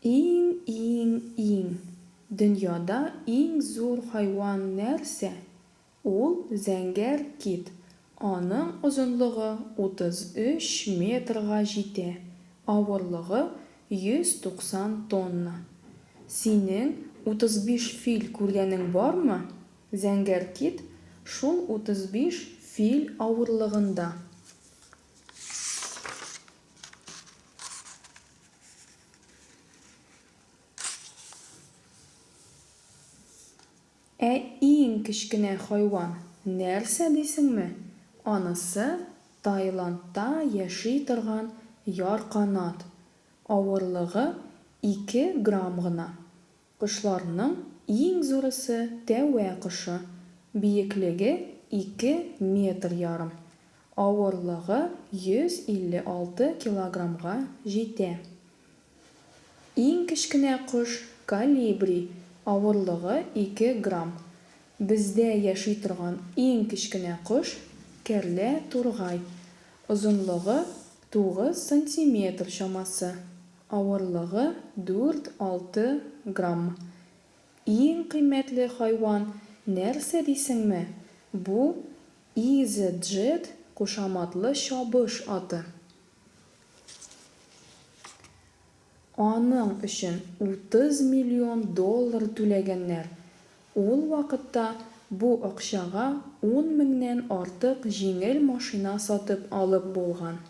Иң, иң, иң! Дөньяда иң зур хайван нәрсә? Ул зәңгәр кит. Аның озынлыгы 33 метрга җитә, авырлыгы 190 тонна. Синең 35 фил күргәнең бармы? Зәңгәр кит шул 35 фил авырлыгында. Ә иң кечкенә хайван нәрсә дисеңме? Анысы Таиландта яши торган ярканат. Авырлыгы ике грамм гына. Кошларның иң зурысы тәвә кошы, биеклеге ике метр ярым, авырлыгы 156 килограммга җитә. Иң кечкенә кош колибри, авырлыгы ике грамм. Бездә яши торган иң кечкенә кош кәрлә тургай, озынлыгы 9 сантиметр чамасы. Авырлыгы дүрт-алты грамм. Иң кыйммәтле хайван нәрсә дисеңме? Бу Easyjet кушаматлы чабыш аты. Аның өчен 30 миллион доллар түләгәннәр. Ул вакытта бу акчага ун меңнән артык җиңел машина сатып алып булган.